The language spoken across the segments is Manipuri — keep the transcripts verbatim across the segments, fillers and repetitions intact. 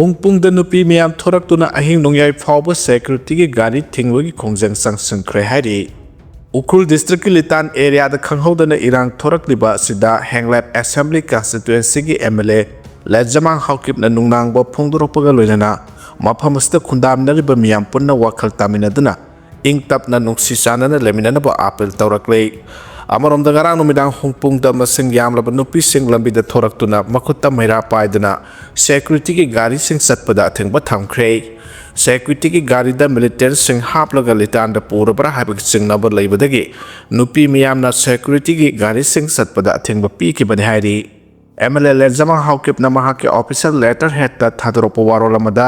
ꯍꯨꯡꯄꯨꯡꯗ ꯅꯨꯄꯤ ꯃꯌꯥꯝ ꯊꯣꯔꯛꯇꯨꯅ ꯑꯍꯤꯡ ꯅꯣꯡꯌꯥꯏ ꯐꯥꯎꯕ ꯁꯦꯀ꯭ꯌꯨꯔꯤꯇꯤꯒꯤ ꯒꯥꯔꯤ ꯊꯤꯡꯕꯒꯤ ꯈꯣꯡꯖꯪ ꯆꯪꯁꯤꯟꯈ꯭ꯔꯦ ꯍꯥꯏꯔꯤ꯫ ꯎꯈ꯭ꯔꯨꯜ ꯗꯤꯁꯇ꯭ꯔꯤꯛꯀꯤ ꯂꯤꯇꯥꯟ ꯑꯦꯔꯤꯌꯥꯗ ꯈꯪꯍꯧꯗꯅ ꯏꯔꯥꯡ ꯊꯣꯔꯛꯂꯤꯕ ꯑꯁꯤꯗ ꯍꯦꯡꯂꯦꯞ ꯑꯦꯁꯦꯝꯕ꯭ꯂꯤ ꯀꯟꯁꯇꯤꯇ꯭ꯋꯦꯟꯁꯤꯒꯤ ꯑꯦꯝ ꯑꯦꯜ ꯑꯦ ꯂꯦꯖꯃꯥꯡ ꯍꯥꯎꯀꯤꯞꯅ ꯅꯨꯡꯅꯥꯡꯕ ꯐꯣꯡꯗꯣꯔꯛꯄꯒ ꯂꯣꯏꯅꯅ ꯃꯐꯝ ꯑꯁꯤꯗ ꯈꯨꯟꯗꯥꯃꯤꯟꯅꯔꯤꯕ ꯃꯤꯌꯥꯝ ꯄꯨꯟꯅ ꯋꯥꯈꯜ ꯇꯥꯃꯤꯟꯅꯗꯨꯅ ꯏꯪ ꯇꯞꯅ ꯅꯨꯡꯁꯤ ꯆꯥꯟꯅꯅ ꯂꯩꯃꯤꯟꯅꯅꯕ ꯑꯥꯄꯤꯜ ꯇꯧꯔꯛꯂꯤ꯫ ꯑꯃꯔꯣꯝꯗ ꯉꯔꯥꯡ ꯅꯨꯃꯤꯗꯥꯡ ꯍꯨꯡꯄꯨꯡꯗ ꯃꯁꯤꯡ ꯌꯥꯝꯂꯕ ꯅꯨꯄꯤꯁꯤꯡ ꯂꯝꯕꯤꯗ ꯊꯣꯔꯛꯇꯨꯅ ꯃꯈꯨꯠꯇ ꯃꯩꯔꯥ ꯄꯥꯏꯗꯨꯅ ꯁꯦꯀ꯭ꯌꯨꯔꯤꯇꯤꯒꯤ ꯒꯥꯔꯤꯁꯤꯡ ꯆꯠꯄꯗ ꯑꯊꯤꯡꯕ ꯊꯝꯈ꯭ꯔꯦ꯫ ꯁꯦꯀ꯭ꯌꯨꯔꯤꯇꯤꯒꯤ ꯒꯥꯔꯤꯗ ꯃꯤꯂꯤꯇꯦꯟꯁꯤꯡ ꯍꯥꯞꯂꯒ ꯂꯤꯇꯥꯟꯗ ꯄꯨꯔꯕ꯭ꯔꯥ ꯍꯥꯏꯕꯒꯤ ꯆꯤꯡꯅꯕ ꯂꯩꯕꯗꯒꯤ ꯅꯨꯄꯤ ꯃꯤꯌꯥꯝꯅ ꯁꯦꯀ꯭ꯌꯨꯔꯤꯇꯤꯒꯤ ꯒꯥꯔꯤꯁꯤꯡ ꯆꯠꯄꯗ ꯑꯊꯤꯡꯕ ꯄꯤꯈꯤꯕꯅꯤ ꯍꯥꯏꯔꯤ꯫ ꯑꯦꯝ ꯑꯦꯜ ꯑꯦ ꯂꯦꯟꯖꯃꯥ ꯍꯥꯎꯀꯤꯞꯅ ꯃꯍꯥꯛꯀꯤ ꯑꯣꯐꯤꯁꯤꯌꯦꯜ ꯂꯦꯇꯔ ꯍꯦꯗꯇ ꯊꯥꯗꯣꯔꯛꯄ ꯋꯥꯔꯣꯜ ꯑꯃꯗ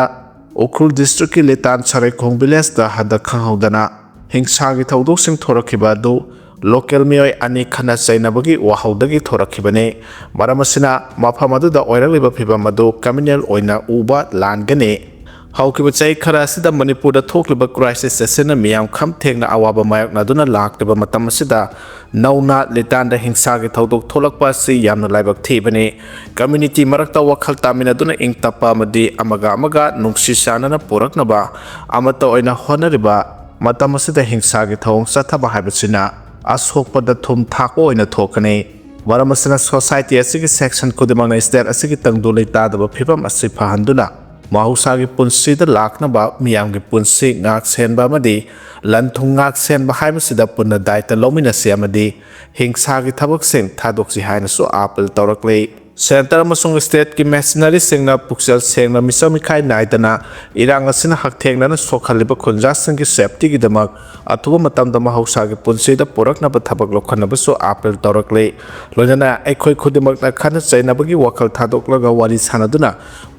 ꯎꯈ꯭ꯔꯨꯜ ꯗꯤꯁꯇ꯭ꯔꯤꯛꯀꯤ ꯂꯤꯇꯥꯟ ꯁꯔꯩꯈꯣꯡ ꯚꯤꯂꯦꯖꯇ ꯍꯟꯗꯛ ꯈꯪꯍꯧꯗꯅ ꯍꯤꯡꯁꯥꯒꯤ ꯊꯧꯗꯣꯛꯁꯤꯡ ꯊꯣꯔꯛꯈꯤꯕ ꯑꯗꯨ ꯂꯣꯀꯦꯜ ꯃꯤꯑꯣꯏ ꯑꯅꯤ ꯈꯠꯅ ꯆꯩꯅꯕꯒꯤ ꯋꯥꯍꯧꯗꯒꯤ ꯊꯣꯔꯛꯈꯤꯕꯅꯤ꯫ ꯃꯔꯝ ꯑꯁꯤꯅ ꯃꯐꯝ ꯑꯗꯨꯗ ꯑꯣꯏꯔꯛꯂꯤꯕ ꯐꯤꯚꯝ ꯑꯗꯨ ꯀ꯭ꯔꯤꯃꯤꯅꯦꯜ ꯑꯣꯏꯅ ꯎꯕ ꯂꯥꯟꯒꯅꯤ꯫ ꯍꯧꯈꯤꯕ ꯆꯍꯤ ꯈꯔ ꯑꯁꯤꯗ ꯃꯅꯤꯄꯨꯔꯗ ꯊꯣꯛꯂꯤꯕ ꯀ꯭ꯔꯥꯏꯁꯤꯁ ꯑꯁꯤꯅ ꯃꯤꯌꯥꯝ ꯈꯝ ꯊꯦꯡꯅ ꯑꯋꯥꯕ ꯃꯥꯌꯣꯛꯅꯗꯨꯅ ꯂꯥꯛꯂꯤꯕ ꯃꯇꯝ ꯑꯁꯤꯗ ꯅꯧꯅ ꯂꯤꯇꯥꯟꯗ ꯍꯤꯡꯁꯥꯒꯤ ꯊꯧꯗꯣꯛ ꯊꯣꯛꯂꯛꯄ ꯑꯁꯤ ꯌꯥꯝꯅ ꯂꯥꯏꯕꯛ ꯊꯤꯕꯅꯤ꯫ ꯀꯝꯃ꯭ꯌꯨꯅꯤꯇꯤ ꯃꯔꯛꯇ ꯋꯥꯈꯜ ꯇꯥꯃꯤꯟꯅꯗꯨꯅ ꯏꯪ ꯇꯞꯄ ꯑꯃꯗꯤ ꯑꯃꯒ ꯑꯃꯒ ꯅꯨꯡꯁꯤ ꯆꯥꯟꯅꯅ ꯄꯨꯔꯛꯅꯕ ꯑꯃꯠꯇ ꯑꯣꯏꯅ ꯍꯣꯠꯅꯔꯤꯕ ꯃꯇꯝ ꯑꯁꯤꯗ ꯍꯤꯡꯁꯥꯒꯤ ꯊꯧꯑꯣꯡ ꯆꯠꯊꯕ ꯍꯥꯏꯕꯁꯤꯅ ꯑꯁꯣꯛꯄꯗ ꯊꯨꯝ ꯊꯥꯛꯄ ꯑꯣꯏꯅ ꯊꯣꯛꯀꯅꯤ꯫ ꯃꯔꯝ ꯑꯁꯤꯅ ꯁꯣꯁꯥꯏꯇꯤ ꯑꯁꯤꯒꯤ ꯁꯦꯛꯁꯟ ꯈꯨꯗꯤꯡꯃꯛꯅ ꯁ꯭ꯇꯦꯠ ꯑꯁꯤꯒꯤ ꯇꯪꯗꯨ ꯂꯩꯇꯥꯗꯕ ꯐꯤꯕꯝ ꯑꯁꯤ ꯐꯍꯟꯗꯨꯅ ꯃꯍꯧꯁꯥꯒꯤ ꯄꯨꯟꯁꯤꯗ ꯂꯥꯛꯅꯕ ꯃꯤꯌꯥꯝꯒꯤ ꯄꯨꯟꯁꯤ ꯉꯥꯛ ꯁꯦꯟꯕ ꯑꯃꯗꯤ ꯂꯟ ꯊꯨꯝ ꯉꯥꯛ ꯁꯦꯟꯕ ꯍꯥꯏꯕꯁꯤꯗ ꯄꯨꯟꯅ ꯗꯥꯏꯇ ꯂꯧꯃꯤꯟꯅꯁꯤ ꯑꯃꯗꯤ ꯍꯤꯡꯁꯥꯒꯤ ꯊꯕꯛꯁꯤꯡ ꯊꯥꯗꯣꯛꯁꯤ ꯍꯥꯏꯅꯁꯨ ꯑꯥꯄꯤꯜ ꯇꯧꯔꯛꯂꯤ꯫ ꯁꯦꯟꯇꯔ ꯑꯃꯁꯨꯡ ꯁ꯭ꯇꯦꯠꯀꯤ ꯃꯤꯁꯅꯔꯤꯁꯤꯡꯅ ꯄꯨꯛꯆꯦꯜ ꯁꯦꯡꯅ ꯃꯤꯆꯪ ꯃꯤꯈꯥꯏ ꯅꯥꯏꯗꯅ ꯏꯔꯥꯡ ꯑꯁꯤꯅ ꯍꯛꯊꯦꯡꯅꯅ ꯁꯣꯛꯍꯜꯂꯤꯕ ꯈꯨꯟꯖꯥꯁꯤꯡꯒꯤ ꯁꯦꯐꯇꯤꯒꯤꯗꯃꯛ ꯑꯊꯨꯕ ꯃꯇꯝꯗ ꯃꯍꯧꯁꯥꯒꯤ ꯄꯨꯟꯁꯤꯗ ꯄꯨꯔꯛꯅꯕ ꯊꯕꯛ ꯂꯧꯈꯠꯅꯕꯁꯨ ꯑꯥꯄꯤꯜ ꯇꯧꯔꯛꯂꯤ꯫ ꯂꯣꯏꯅꯅ ꯑꯩꯈꯣꯏ ꯈꯨꯗꯤꯡꯃꯛꯅ ꯈꯠꯅ ꯆꯩꯅꯕꯒꯤ ꯋꯥꯈꯜ ꯊꯥꯗꯣꯛꯂꯒ ꯋꯥꯔꯤ ꯁꯥꯅꯗꯨꯅ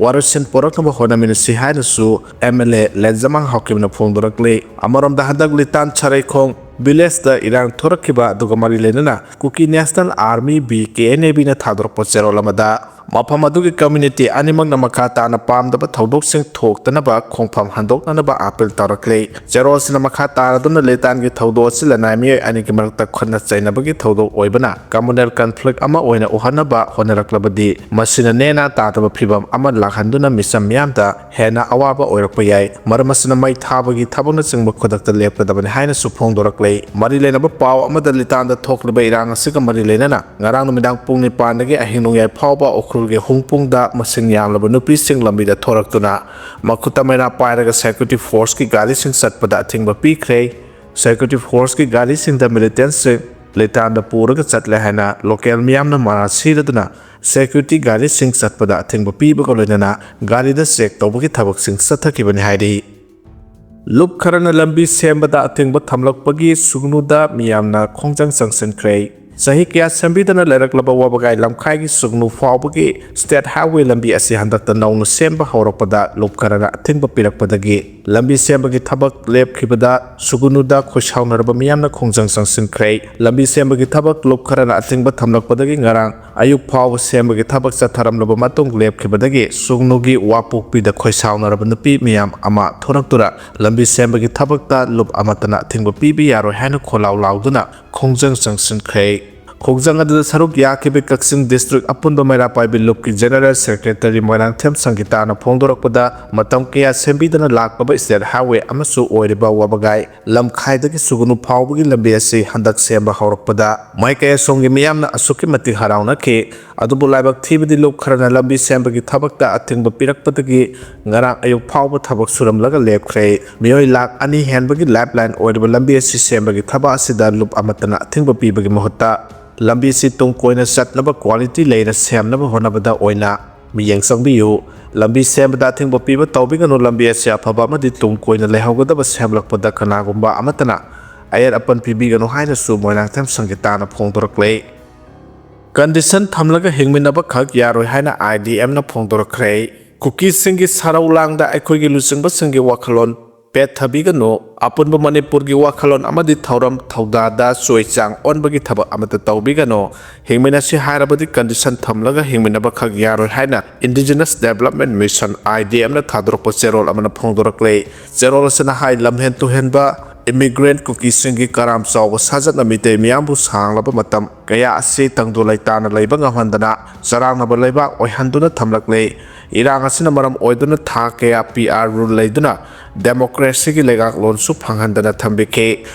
ꯋꯥꯔꯣꯏꯁꯤꯟ ꯄꯨꯔꯛꯅꯕ ꯍꯣꯠꯅꯃꯤꯟꯅꯁꯤ ꯍꯥꯏꯅꯁꯨ ꯑꯦꯝ ꯑꯦꯜ ꯑꯦ ꯂꯦꯟꯖꯃꯥꯡ ꯍꯥꯎꯀꯤꯞꯅ ꯐꯣꯡꯗꯣꯔꯛꯂꯤ꯫ ꯑꯃꯔꯣꯝꯗ ꯍꯟꯗꯛ ꯂꯤꯇꯥꯟ ꯁꯔꯩꯈꯣꯡ ꯚꯤꯂꯦꯖꯇ ꯏꯔꯥꯡ ꯊꯣꯔꯛꯈꯤꯕ ꯑꯗꯨꯒ ꯃꯔꯤ ꯂꯩꯅꯅ Kuki National Army B K N A ꯕꯤꯅ ꯊꯥꯗꯣꯔꯛꯄ ꯆꯦꯔꯣꯜ ꯑꯃꯗ ꯃꯐꯝ ꯑꯗꯨꯒꯤ ꯀꯝꯃ꯭ꯌꯨꯅꯤꯇꯤ ꯑꯅꯤꯃꯛꯅ ꯃꯈꯥ ꯇꯥꯅ ꯄꯥꯝꯗꯕ ꯊꯧꯗꯣꯛꯁꯤꯡ ꯊꯣꯛꯇꯅꯕ ꯈꯣꯡꯐꯝ ꯍꯟꯗꯣꯛꯅꯅꯕ ꯑꯥꯄꯤꯜ ꯇꯧꯔꯛꯂꯤ꯫ ꯆꯦꯔꯣꯜꯁꯤꯅ ꯃꯈꯥ ꯇꯥꯔꯗꯨꯅ ꯂꯤꯇꯥꯟꯒꯤ ꯊꯧꯗꯣꯛ ꯑꯁꯤ ꯂꯅꯥꯏ ꯃꯤꯑꯣꯏ ꯑꯅꯤꯒꯤ ꯃꯔꯛꯇ ꯈꯨꯠꯅ ꯆꯩꯅꯕꯒꯤ ꯊꯧꯗꯣꯛ ꯑꯣꯏꯕꯅ communal conflict ꯑꯃ ꯑꯣꯏꯅ ꯎꯍꯟꯅꯕ ꯍꯣꯠꯅꯔꯛꯂꯕꯗꯤ ꯃꯁꯤꯅ ꯅꯦꯅꯥ ꯇꯥꯗꯕ ꯐꯤꯚꯝ ꯑꯃ ꯂꯥꯛꯍꯟꯗꯨꯅ ꯃꯤꯆꯝ ꯃꯤꯌꯥꯝꯗ ꯍꯦꯟꯅ ꯑꯋꯥꯕ ꯑꯣꯏꯔꯛꯄ ꯌꯥꯏ꯫ ꯃꯔꯝ ꯑꯁꯤꯅ ꯃꯩ ꯊꯥꯕꯒꯤ ꯊꯕꯛꯅꯆꯤꯡꯕ ꯈꯨꯗꯛꯇ ꯂꯦꯞꯀꯗꯕꯅꯤ ꯍꯥꯏꯅꯁꯨ ꯐꯣꯡꯗꯣꯔꯛꯂꯤ꯫ ꯃꯔꯤ ꯂꯩꯅꯕ ꯄꯥꯎ ꯑꯃꯗ ꯂꯤꯇꯥꯟꯗ ꯊꯣꯛꯂꯤꯕ ꯏꯔꯥꯡ ꯑꯁꯤꯒ ꯃꯔꯤ ꯂꯩꯅꯅ ꯉꯔꯥꯡ ꯅꯨꯃꯤꯗꯥꯡ ꯄꯨꯡ ꯅꯤꯄꯥꯟꯗꯒꯤ ꯑꯍꯤꯡ ꯅꯣꯡꯌꯥꯏ ꯐꯥꯎꯕ ꯎꯈ꯭ꯔꯨꯜꯒꯤ ꯍꯨꯡꯄꯨꯡꯗ ꯃꯁꯤꯡ ꯌꯥꯝꯂꯕ ꯅꯨꯄꯤꯁꯤꯡ ꯂꯝꯕꯤꯗ ꯊꯣꯔꯛꯇꯨꯅ ꯃꯈꯨꯠꯇ ꯃꯩꯔꯥ ꯄꯥꯏꯔꯒ security forceꯀꯤ ꯒꯥꯔꯤꯁꯤꯡ ꯆꯠꯄꯗ ꯑꯊꯤꯡꯕ ꯄꯤꯈ꯭ꯔꯦ꯫ Security forceꯀꯤ ꯒꯥꯔꯤꯁꯤꯡꯗ militantꯁꯤꯡ ꯂꯤꯇꯥꯟꯗ ꯄꯨꯔꯒ ꯆꯠꯂꯦ ꯍꯥꯏꯅ local ꯃꯤꯌꯥꯝꯅ ꯃꯔꯥꯜ ꯁꯤꯔꯗꯨꯅ security ꯒꯥꯔꯤꯁꯤꯡ ꯆꯠꯄꯗ ꯑꯊꯤꯡꯕ ꯄꯤꯕꯒ ꯂꯣꯏꯅꯅ ꯒꯥꯔꯤꯗ check ꯇꯧꯕꯒꯤ ꯊꯕꯛꯁꯤꯡ ꯆꯠꯊꯈꯤꯕꯅꯤ ꯍꯥꯏꯔꯤ꯫ ꯂꯨꯞ ꯈꯔꯅ ꯂꯝꯕꯤ ꯁꯦꯝꯕꯗ ꯑꯊꯤꯡꯕ ꯊꯝꯂꯛꯄꯒꯤ ꯁꯨꯒꯅꯨꯗ ꯃꯤꯌꯥꯝꯅ ꯈꯣꯡꯖꯪ ꯆꯪꯁꯤꯟꯈ꯭ꯔꯦ꯫ ꯆꯍꯤ ꯀꯌꯥ ꯁꯦꯝꯕꯤꯗꯅ ꯂꯩꯔꯛꯂꯕ ꯋꯥꯕꯒꯥꯏ ꯂꯝꯈꯥꯏꯒꯤ ꯁꯨꯒꯅꯨ ꯐꯥꯎꯕꯒꯤ state highway ꯂꯝꯕꯤ ꯑꯁꯤ ꯍꯟꯗꯛꯇ ꯅꯧꯅ ꯁꯦꯝꯕ ꯍꯧꯔꯛꯄꯗ ꯂꯨꯞ ꯈꯔꯅ ꯑꯊꯤꯡꯕ ꯄꯤꯔꯛꯄꯗꯒꯤ ꯂꯝꯕꯤ ꯁꯦꯝꯕꯒꯤ ꯊꯕꯛ ꯂꯦꯞꯈꯤꯕꯗ ꯁꯨꯒꯅꯨꯗ ꯈꯣꯏꯁꯥꯎꯅꯔꯕ ꯃꯤꯌꯥꯝꯅ ꯈꯣꯡꯖꯪ ꯆꯪꯁꯤꯟꯈ꯭ꯔꯦ꯫ ꯂꯝꯕꯤ ꯁꯦꯝꯕꯒꯤ ꯊꯕꯛ ꯂꯨꯞ ꯈꯔꯅ ꯑꯊꯤꯡꯕ ꯊꯝꯂꯛꯄꯗꯒꯤ ꯉꯔꯥꯡ ꯑꯌꯨꯛ ꯐꯥꯎꯕ ꯁꯦꯝꯕꯒꯤ ꯊꯕꯛ ꯆꯠꯊꯔꯝꯂꯕ ꯃꯇꯨꯡ ꯂꯦꯞꯈꯤꯕꯗꯒꯤ ꯁꯨꯒꯅꯨꯒꯤ ꯋꯥꯄꯣꯛꯄꯤꯗ ꯈꯣꯏꯁꯥꯎꯅꯔꯕ ꯅꯨꯄꯤ ꯃꯤꯌꯥꯝ ꯑꯃ ꯊꯣꯔꯛꯇꯨꯅ ꯂꯝꯕꯤ ꯁꯦꯝꯕꯒꯤ ꯊꯕꯛꯇ ꯂꯨꯞ ꯑꯃꯠꯇꯅ ꯑꯊꯤꯡꯕ ꯄꯤꯕ ꯌꯥꯔꯣꯏ ꯍꯥꯏꯅ ꯈꯣꯜꯂꯥꯎ ꯂꯥꯎꯗꯨꯅ ꯈꯣꯡꯖꯪ ꯆꯪꯁꯤꯟꯈ꯭ꯔꯦ꯫ ꯈꯣꯡꯖꯪ ꯑꯗꯨꯗ ꯁꯔꯨꯛ ꯌꯥꯈꯤꯕ ꯀꯛꯆꯤꯡ district ꯑꯄꯨꯟꯕ ꯃꯩꯔꯥ ꯄꯥꯏꯕꯤ ꯂꯨꯞꯀꯤ general secretary ꯃꯣꯏꯔꯥꯡꯊꯦꯝ ꯁꯪꯒꯤꯇꯥꯅ ꯐꯣꯡꯗꯣꯔꯛꯄꯗ, ꯃꯇꯝ ꯀꯌꯥ ꯁꯦꯝꯕꯤꯗꯅ ꯂꯥꯛꯂꯕ state highway ꯑꯃꯁꯨ ꯑꯣꯏꯔꯤꯕ ꯋꯥꯕꯒꯥꯏ ꯂꯝꯈꯥꯏꯗꯒꯤ ꯁꯨꯒꯅꯨ ꯐꯥꯎꯕꯒꯤ ꯂꯝꯕꯤ ꯑꯁꯤ ꯍꯟꯗꯛ ꯁꯦꯝꯕ ꯍꯧꯔꯛꯄꯗ ꯃꯥꯏꯀꯩ ꯑꯁꯣꯝꯒꯤ ꯃꯤꯌꯥꯝꯅ ꯑꯁꯨꯛꯀꯤ ꯃꯇꯤꯛ ꯍꯔꯥꯎꯅꯈꯤ꯫ ꯑꯗꯨꯕꯨ ꯂꯥꯏꯕꯛ ꯊꯤꯕꯗꯤ ꯂꯨꯞ ꯈꯔꯅ ꯂꯝꯕꯤ ꯁꯦꯝꯕꯒꯤ ꯊꯕꯛꯇ ꯑꯊꯤꯡꯕ ꯄꯤꯔꯛꯄꯗꯒꯤ ꯉꯔꯥꯡ ꯑꯌꯨꯛ ꯐꯥꯎꯕ ꯊꯕꯛ ꯁꯨꯔꯝꯂꯒ ꯂꯦꯞꯈ꯭ꯔꯦ꯫ ꯃꯤꯑꯣꯏ ꯂꯥꯈ ꯑꯅꯤ ꯍꯦꯟꯕꯒꯤ lifeline ꯑꯣꯏꯔꯤꯕ ꯂꯝꯕꯤ ꯑꯁꯤ ꯁꯦꯝꯕꯒꯤ ꯊꯕꯛ ꯑꯁꯤꯗ ꯂꯨꯞ ꯑꯃꯠꯇꯅ ꯑꯊꯤꯡꯕ ꯄꯤꯕꯒꯤ ꯃꯍꯨꯠꯇ ꯂꯝꯕꯤ ꯑꯁꯤ ꯇꯨꯡ ꯀꯣꯏꯅ ꯆꯠꯅꯕ quality ꯂꯩꯅ ꯁꯦꯝꯅꯕ ꯍꯣꯠꯅꯕꯗ ꯑꯣꯏꯅ ꯃꯤꯠꯌꯦꯡ ꯆꯪꯕꯤꯌꯨ꯫ ꯂꯝꯕꯤ ꯁꯦꯝꯕꯗ ꯑꯊꯤꯡꯕ ꯄꯤꯕ ꯇꯧꯕꯤꯒꯅꯨ꯫ ꯂꯝꯕꯤ ꯑꯁꯤ ꯑꯐꯕ ꯑꯃꯗꯤ ꯇꯨꯡ ꯀꯣꯏꯅ ꯂꯩꯍꯧꯒꯗꯕ ꯁꯦꯝꯂꯛꯄꯗ ꯀꯅꯥꯒꯨꯝꯕ ꯑꯃꯠꯇꯅ ꯑꯌꯦꯠ ꯑꯄꯟ ꯄꯤꯕꯤꯒꯅꯨ ꯍꯥꯏꯅꯁꯨ ꯃꯣꯏꯔꯥꯡꯊꯦꯝ ꯁꯪꯒꯤꯇꯥꯅ ꯐꯣꯡꯗꯣꯔꯛꯂꯦ꯫ Condition ꯊꯝꯂꯒ ꯍꯤꯡꯃꯤꯟꯅꯕ ꯈꯛ ꯌꯥꯔꯣꯏ ꯍꯥꯏꯅ I D Mꯅ ꯐꯣꯡꯗꯣꯔꯛꯈ꯭ꯔꯦ꯫ ꯀꯨꯀꯤꯁꯤꯡꯒꯤ ꯁꯔꯧ ꯂꯥꯡꯗ ꯑꯩꯈꯣꯏꯒꯤ ꯂꯨꯆꯤꯡꯕꯁꯤꯡꯒꯤ ꯋꯥꯈꯜꯂꯣꯟ ꯄꯦꯠꯊꯕꯤꯒꯅꯨ꯫ ꯑꯄꯨꯟꯕ ꯃꯅꯤꯄꯨꯔꯒꯤ ꯋꯥꯈꯜꯂꯣꯟ ꯑꯃꯗꯤ ꯊꯧꯔꯝ ꯊꯧꯗꯥꯗ ꯆꯣꯏꯆꯥꯡ ꯑꯣꯟꯕꯒꯤ ꯊꯕꯛ ꯑꯃꯠꯇ ꯇꯧꯕꯤꯒꯅꯨ꯫ ꯍꯤꯡꯃꯤꯟꯅꯁꯤ ꯍꯥꯏꯔꯕꯗꯤ condition ꯊꯝꯂꯒ ꯍꯤꯡꯃꯤꯟꯅꯕ ꯈꯛ ꯌꯥꯔꯣꯏ ꯍꯥꯏꯅ Indigenous Development Mission, I D M ꯅ ꯊꯥꯗꯣꯔꯛꯄ ꯆꯦꯔꯣꯜ ꯑꯃꯅ ꯐꯣꯡꯗꯣꯔꯛꯂꯦ꯫ ꯆꯦꯔꯣꯜ ꯑꯁꯤꯅ ꯍꯥꯏ, ꯂꯝꯍꯦꯟ ꯇꯨꯍꯦꯟꯕ immigrant ꯀꯨꯀꯤꯁꯤꯡꯒꯤ ꯀꯔꯥꯝ ꯆꯥꯎꯕ ꯁꯥꯖꯠꯅ ꯃꯤꯇꯩ ꯃꯤꯌꯥꯝꯕꯨ ꯁꯥꯡꯂꯕ ꯃꯇꯝ ꯀꯌꯥ ꯑꯁꯤ ꯇꯪꯗꯨ ꯂꯩꯇꯥꯅ ꯂꯩꯕ ꯉꯝꯍꯟꯗꯅ ꯆꯔꯥꯡꯅꯕ ꯂꯩꯕꯥꯛ ꯑꯣꯏꯍꯟꯗꯨꯅ ꯊꯝꯂꯛꯂꯦ꯫ ꯏꯔꯥꯡ ꯑꯁꯤꯅ ꯃꯔꯝ ꯑꯣꯏꯗꯨꯅ ꯊꯥ ꯀꯌꯥ P R rule ꯂꯩꯗꯨꯅ democracy ꯒꯤ ꯂꯩꯉꯥꯛꯂꯣꯟꯁꯨ ꯐꯪꯍꯟꯗꯅ ꯊꯝꯕꯤꯈꯤ꯫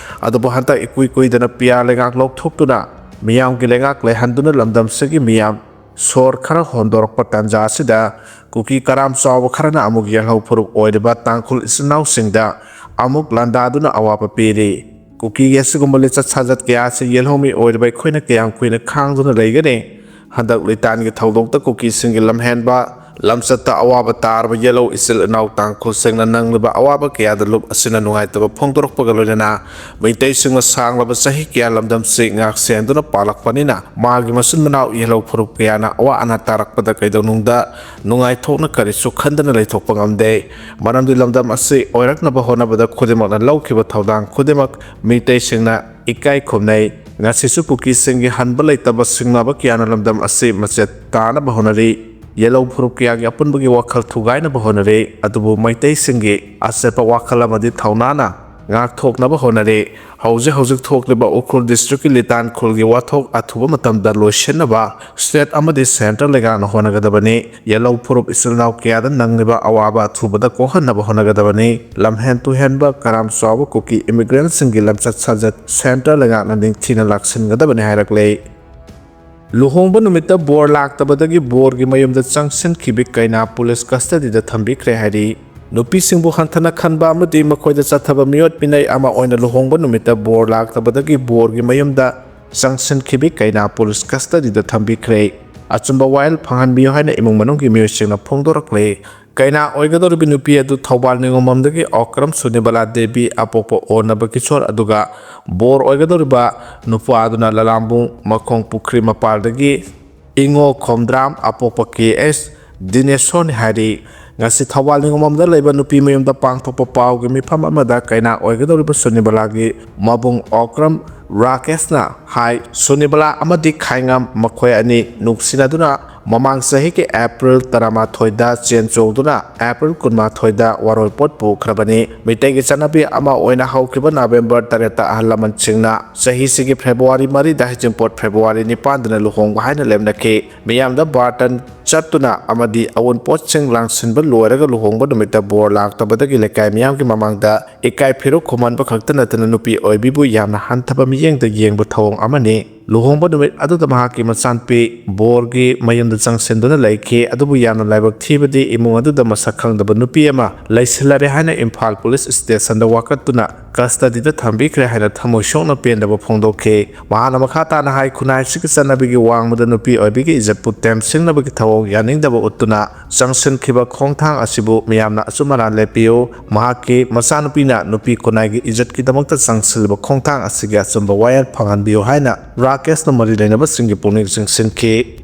ꯑꯗꯨꯕꯨ ꯍꯟꯗꯛ ꯏꯀꯨꯏ ꯀꯨꯏꯗꯅ P R ꯂꯩꯉꯥꯛ ꯂꯧꯊꯣꯛꯇꯨꯅ ꯃꯤꯌꯥꯝꯒꯤ ꯂꯩꯉꯥꯛ ꯂꯩꯍꯟꯗꯨꯅ ꯂꯝꯗꯝꯁꯤꯒꯤ ꯃꯤꯌꯥꯝ ꯁꯣꯔ ꯈꯔ ꯍꯣꯟꯗꯣꯔꯛꯄ ꯇꯥꯟꯖꯥ ꯑꯁꯤꯗ ꯀꯨꯀꯤ ꯀꯔꯥꯝ ꯆꯥꯎꯕ ꯈꯔꯅ ꯑꯃꯨꯛ ꯌꯦꯜꯍꯧ ꯐꯨꯔꯨꯞ ꯑꯣꯏꯔꯤꯕ ꯇꯥꯡꯈꯨꯜ ꯏꯆꯤꯜ ꯏꯅꯥꯎꯁꯤꯡꯗ ꯑꯃꯨꯛ ꯂꯥꯟꯗꯥꯗꯨꯅ ꯑꯋꯥꯕ ꯄꯤꯔꯤ꯫ ꯀꯨꯀꯤꯒꯤ ꯑꯁꯤꯒꯨꯝꯕ ꯂꯤꯆꯠ ꯁꯥꯖꯠ ꯀꯌꯥ ꯑꯁꯤ ꯌꯦꯜꯍꯧꯃꯤ ꯑꯣꯏꯔꯤꯕ ꯑꯩꯈꯣꯏꯅ ꯀꯌꯥꯝ ꯀꯨꯏꯅ ꯈꯥꯡꯗꯨꯅ ꯂꯩꯒꯅꯤ? ꯍꯟꯗꯛ ꯂꯤꯇꯥꯟꯒꯤ ꯊꯧꯗꯣꯛꯇ ꯀꯨꯀꯤꯁꯤꯡꯒꯤ ꯂꯝꯍꯦꯟꯕ ꯂꯝꯆꯠꯇ ꯑꯋꯥꯕ ꯇꯥꯔꯕ ꯌꯦꯜꯍꯧ ꯏꯆꯤꯜ ꯏꯅꯥꯎ ꯇꯥꯡꯈꯨꯜꯁꯤꯡꯅ ꯅꯪꯂꯤꯕ ꯑꯋꯥꯕ ꯀꯌꯥꯗ ꯂꯨꯞ ꯑꯁꯤꯅ ꯅꯨꯡꯉꯥꯏꯇꯕ ꯐꯣꯡꯗꯣꯔꯛꯄꯒ ꯂꯣꯏꯅꯅ ꯃꯩꯇꯩꯁꯤꯡꯅ ꯁꯥꯡꯂꯕ ꯆꯍꯤ ꯀꯌꯥ ꯂꯝꯗꯝꯁꯤ ꯉꯥꯛ ꯁꯦꯟꯗꯨꯅ ꯄꯥꯜꯂꯛꯄꯅꯤꯅ ꯃꯥꯒꯤ ꯃꯆꯤꯟ ꯃꯅꯥꯎ ꯌꯦꯜꯍꯧ ꯐꯨꯔꯨꯞ ꯀꯌꯥꯅ ꯑꯋꯥ ꯑꯅꯥ ꯇꯥꯔꯛꯄꯗ ꯀꯩꯗꯧꯅꯨꯡꯗ ꯅꯨꯡꯉꯥꯏꯊꯣꯛꯅ ꯀꯔꯤꯁꯨ ꯈꯟꯗꯅ ꯂꯩꯊꯣꯛꯄ ꯉꯝꯗꯦ꯫ ꯃꯔꯝꯗꯤ ꯂꯝꯗꯝ ꯑꯁꯤ ꯑꯣꯏꯔꯛꯅꯕ ꯍꯣꯠꯅꯕꯗ ꯈꯨꯗꯤꯡꯃꯛꯅ ꯂꯧꯈꯤꯕ ꯊꯧꯗꯥꯡ ꯈꯨꯗꯤꯡꯃꯛ ꯃꯤꯇꯩꯁꯤꯡꯅ ꯏꯀꯥꯏ ꯈꯨꯝꯅꯩ꯫ ꯉꯁꯤꯁꯨ ꯀꯨꯀꯤꯁꯤꯡꯒꯤ ꯍꯟꯕ ꯂꯩꯇꯕ ꯁꯤꯡꯅꯕ ꯀꯌꯥꯅ ꯂꯝꯗꯝ ꯑꯁꯤ ꯃꯆꯦꯠ ꯇꯥꯅꯕ ꯍꯣꯠꯅꯔꯤ꯫ ꯌꯦꯜꯍꯧ ꯐꯨꯔꯨꯞ ꯀꯌꯥꯒꯤ ꯑꯄꯨꯟꯕꯒꯤ ꯋꯥꯈꯜ ꯊꯨꯒꯥꯏꯅꯕ ꯍꯣꯠꯅꯔꯤ꯫ ꯑꯗꯨꯕꯨ ꯃꯩꯇꯩꯁꯤꯡꯒꯤ ꯑꯆꯦꯠꯄ ꯋꯥꯈꯜ ꯑꯃꯗꯤ ꯊꯧꯅꯥꯅ ꯉꯥꯛꯊꯣꯛꯅꯕ ꯍꯣꯠꯅꯔꯤ꯫ ꯍꯧꯖꯤꯛ ꯍꯧꯖꯤꯛ ꯊꯣꯛꯂꯤꯕ ꯎꯈ꯭ꯔꯨꯜ district ꯀꯤ ꯂꯤꯇꯥꯟ ꯈꯨꯜꯒꯤ ꯋꯥꯊꯣꯛ ꯑꯊꯨꯕ ꯃꯇꯝꯗ ꯂꯣꯏꯁꯤꯟꯅꯕ state ꯑꯃꯗꯤ centre ꯂꯩꯉꯥꯛꯅ ꯍꯣꯠꯅꯒꯗꯕꯅꯤ꯫ ꯌꯦꯜꯍꯧ ꯐꯨꯔꯨꯞ ꯏꯆꯤꯜ ꯏꯅꯥꯎ ꯀꯌꯥꯗ ꯅꯪꯂꯤꯕ ꯑꯋꯥꯕ ꯑꯊꯨꯕꯗ ꯀꯣꯛꯍꯟꯅꯕ ꯍꯣꯠꯅꯒꯗꯕꯅꯤ꯫ ꯂꯝꯍꯦꯟ ꯇꯨꯍꯦꯟꯕ ꯀꯔꯥꯝ ꯆꯥꯎꯕ ꯀꯨꯀꯤ immigrant ꯁꯤꯡꯒꯤ ꯂꯝꯆꯠ ꯁꯥꯖꯠ centre ꯂꯩꯉꯥꯛꯅ ꯅꯤꯡꯊꯤꯅ ꯂꯥꯛꯁꯤꯟꯒꯗꯕꯅꯤ ꯍꯥꯏꯔꯛꯂꯦ꯫ ꯂꯨꯍꯣꯡꯕ ꯅꯨꯃꯤꯠꯇ ꯕꯣꯔ ꯂꯥꯛꯇꯕꯗꯒꯤ ꯕꯣꯔꯒꯤ ꯃꯌꯨꯝꯗ ꯆꯪꯁꯤꯟꯈꯤꯕꯤ ꯀꯩꯅꯥ police custody ꯗ ꯊꯝꯕꯤꯈ꯭ꯔꯦ ꯍꯥꯏꯔꯤ꯫ ꯅꯨꯄꯤꯁꯤꯡꯕꯨ ꯍꯟꯊꯅ ꯈꯟꯕ ꯑꯃꯗꯤ ꯃꯈꯣꯏꯗ ꯆꯠꯊꯕ ꯃꯤꯑꯣꯠ ꯃꯤꯅꯩ ꯑꯃ ꯑꯣꯏꯅ ꯂꯨꯍꯣꯡꯕ ꯅꯨꯃꯤꯠꯇ ꯕꯣꯔ ꯂꯥꯛꯇꯕꯗꯒꯤ ꯕꯣꯔꯒꯤ ꯃꯌꯨꯝꯗ ꯆꯪꯁꯤꯟꯈꯤꯕꯤ ꯀꯩꯅꯥ police custody ꯗ ꯊꯝꯕꯤꯈ꯭ꯔꯦ꯫ ꯑꯆꯨꯝꯕ ꯋꯥꯌꯦꯜ ꯐꯪꯍꯟꯕꯤꯌꯨ ꯍꯥꯏꯅ ꯏꯃꯨꯡ ꯃꯅꯨꯡꯒꯤ ꯃꯤꯑꯣꯏꯁꯤꯡꯅ ꯐꯣꯡꯗꯣꯔꯛꯂꯦ꯫ ꯀꯩꯅꯥ ꯑꯣꯏꯒꯗꯧꯔꯤꯕꯤ ꯅꯨꯄꯤ ꯑꯗꯨ ꯊꯧꯕꯥꯜ ꯅꯤꯉꯣꯝꯕꯝꯗꯒꯤ ꯑꯣꯀ꯭ꯔꯝ ꯁꯨꯅꯤꯕꯂꯥ ꯗꯦꯕꯤ ꯑꯄꯣꯛꯄ ꯑꯣꯔꯅꯕ ꯀꯤꯁꯣꯔ ꯑꯗꯨꯒ ꯕꯣꯔ ꯑꯣꯏꯒꯗꯧꯔꯤꯕ ꯅꯨꯄꯥ ꯑꯗꯨꯅ ꯂꯂꯥꯝꯕꯨꯡ ꯃꯈꯣꯡ ꯄꯨꯈ꯭ꯔꯤ ꯃꯄꯥꯜꯗꯒꯤ ꯏꯉꯣ ꯈꯣꯝꯗ꯭ꯔꯥꯝ ꯑꯄꯣꯛꯄ ꯀꯦ ꯑꯦꯁ ꯗꯤꯅꯦꯁꯣꯔꯅꯤ ꯍꯥꯏꯔꯤ꯫ ꯉꯁꯤ ꯊꯧꯕꯥꯜ ꯅꯤꯉꯣꯝꯕꯝꯗ ꯂꯩꯕ ꯅꯨꯄꯤ ꯃꯌꯨꯝꯗ ꯄꯥꯡꯊꯣꯛꯄ ꯄꯥꯎꯒꯤ ꯃꯤꯐꯝ ꯑꯃꯗ ꯀꯩꯅꯥ ꯑꯣꯏꯒꯗꯧꯔꯤꯕ ꯁꯨꯅꯤꯕꯂꯥꯒꯤ ꯃꯕꯨꯡ ꯑꯣꯀ꯭ꯔꯝ ꯔꯥꯀꯦꯁꯅ ꯍꯥꯏ, ꯁꯨꯅꯤꯕꯂꯥ ꯑꯃꯗꯤ ꯈꯥꯏꯉꯝ ꯃꯈꯣꯏ ꯑꯅꯤ ꯅꯨꯡꯁꯤꯅꯗꯨꯅ ꯃꯃꯥꯡ ꯆꯍꯤꯒꯤ ꯑꯦꯄ꯭ꯔꯤꯜ ꯇꯔꯥꯃꯥꯊꯣꯏꯗ ꯆꯦꯟ ꯆꯣꯡꯗꯨꯅ ꯑꯦꯄ꯭ꯔꯤꯜ ꯀꯨꯟꯃꯥꯊꯣꯏꯗ ꯋꯥꯔꯣꯏ ꯄꯣꯠ ꯄꯨꯈ꯭ꯔꯕꯅꯤ꯫ ꯃꯤꯇꯩꯒꯤ ꯆꯠꯅꯕꯤ ꯑꯃ ꯑꯣꯏꯅ ꯍꯧꯈꯤꯕ ꯅꯕꯦꯝꯕꯔ ꯇꯔꯦꯠꯇ ꯑꯍꯜ ꯂꯃꯟꯁꯤꯡꯅ ꯆꯍꯤꯁꯤꯒꯤ ꯐꯦꯕ꯭ꯔꯨꯋꯥꯔꯤ ꯃꯔꯤꯗ ꯍꯩꯖꯤꯡꯄꯣꯠ ꯐꯦꯕ꯭ꯔꯨꯋꯥꯔꯤ ꯅꯤꯄꯥꯟꯗꯅ ꯂꯨꯍꯣꯡꯕ ꯍꯥꯏꯅ ꯂꯦꯞꯅꯈꯤ꯫ ꯃꯤꯌꯥꯝꯗ ꯕꯥꯔꯇꯟ ꯆꯠꯇꯨꯅ ꯑꯃꯗꯤ ꯑꯋꯨꯟꯄꯣꯠꯁꯤꯡ ꯂꯥꯡꯁꯤꯟꯕ ꯂꯣꯏꯔꯒ ꯂꯨꯍꯣꯡꯕ ꯅꯨꯃꯤꯠꯇ ꯕꯣꯔ ꯂꯥꯛꯇꯕꯗꯒꯤ ꯂꯩꯀꯥꯏ ꯃꯤꯌꯥꯝꯒꯤ ꯃꯃꯥꯡꯗ ꯏꯀꯥꯏ ꯐꯤꯔꯨꯛ ꯈꯨꯝꯍꯟꯕ ꯈꯛꯇ ꯅꯠꯇꯅ ꯅꯨꯄꯤ ꯑꯣꯏꯕꯤꯕꯨ ꯌꯥꯝꯅ ꯍꯟꯊꯕ ꯃꯤꯠꯌꯦꯡꯗ ꯌꯦꯡꯕ ꯊꯧꯑꯣꯡ ꯑꯃꯅꯤ꯫ ꯂꯨꯍꯣꯡꯕ ꯅꯨꯃꯤꯠ ꯑꯗꯨꯗ ꯃꯍꯥꯛꯀꯤ ꯃꯆꯥꯅꯨꯄꯤ ꯕꯣꯔꯒꯤ ꯃꯌꯨꯝꯗ ꯆꯪꯁꯤꯟꯗꯨꯅ ꯂꯩꯈꯤ꯫ ꯑꯗꯨꯕꯨ ꯌꯥꯝꯅ ꯂꯥꯏꯕꯛ ꯊꯤꯕꯗꯤ ꯏꯃꯨꯡ ꯑꯗꯨꯗ ꯃꯁꯛ ꯈꯪꯗꯕ ꯅꯨꯄꯤ ꯑꯃ ꯂꯩꯁꯤꯜꯂꯔꯦ ꯍꯥꯏꯅ ꯏꯝꯐꯥꯜ ꯄꯨꯂꯤꯁ ꯁ꯭ꯇꯦꯁꯟꯗ ꯋꯥꯀꯠꯇꯨꯅ ꯀꯁꯇꯗꯤꯗ ꯊꯝꯕꯤꯈ꯭ꯔꯦ ꯍꯥꯏꯅ ꯊꯃꯣꯏ ꯁꯣꯛꯅ ꯄꯦꯟꯗꯕ ꯐꯣꯡꯗꯣꯛꯈꯤ꯫ ꯃꯍꯥꯛꯅ ꯃꯈꯥ ꯇꯥꯅ ꯍꯥꯏ, ꯈꯨꯟꯅꯥꯏꯁꯤꯒꯤ ꯆꯠꯅꯕꯤꯒꯤ ꯋꯥꯡꯃꯗ ꯅꯨꯄꯤ ꯑꯣꯏꯕꯤꯒꯤ ꯏꯖꯠꯄꯨ ꯇꯦꯝꯁꯤꯡꯅꯕꯒꯤ ꯊꯧꯑꯣꯡ ꯌꯥꯅꯤꯡꯗꯕ ꯎꯠꯇꯨꯅ ꯆꯪꯁꯤꯟꯈꯤꯕ ꯈꯣꯡꯊꯥꯡ ꯑꯁꯤꯕꯨ ꯃꯤꯌꯥꯝꯅ ꯑꯆꯨꯝ ꯑꯔꯥꯟ ꯂꯦꯞꯄꯤꯌꯨ꯫ ꯃꯍꯥꯛꯀꯤ ꯃꯆꯥꯅꯨꯄꯤꯅ ꯅꯨꯄꯤ ꯈꯨꯟꯅꯥꯏꯒꯤ ꯏꯖꯠꯀꯤꯗꯃꯛꯇ ꯆꯪꯁꯤꯜꯂꯤꯕ ꯈꯣꯡꯊꯥꯡ ꯑꯁꯤꯒꯤ ꯑꯆꯨꯝꯕ ꯋꯥꯌꯦꯜ ꯐꯪꯍꯟꯕꯤꯌꯨ ꯍꯥꯏꯅ ꯔꯥꯀꯦꯁꯅ ꯃꯔꯤ ꯂꯩꯅꯕꯁꯤꯡꯒꯤ ꯄꯨꯛꯅꯤꯡ ꯆꯤꯡꯁꯤꯟꯈꯤ꯫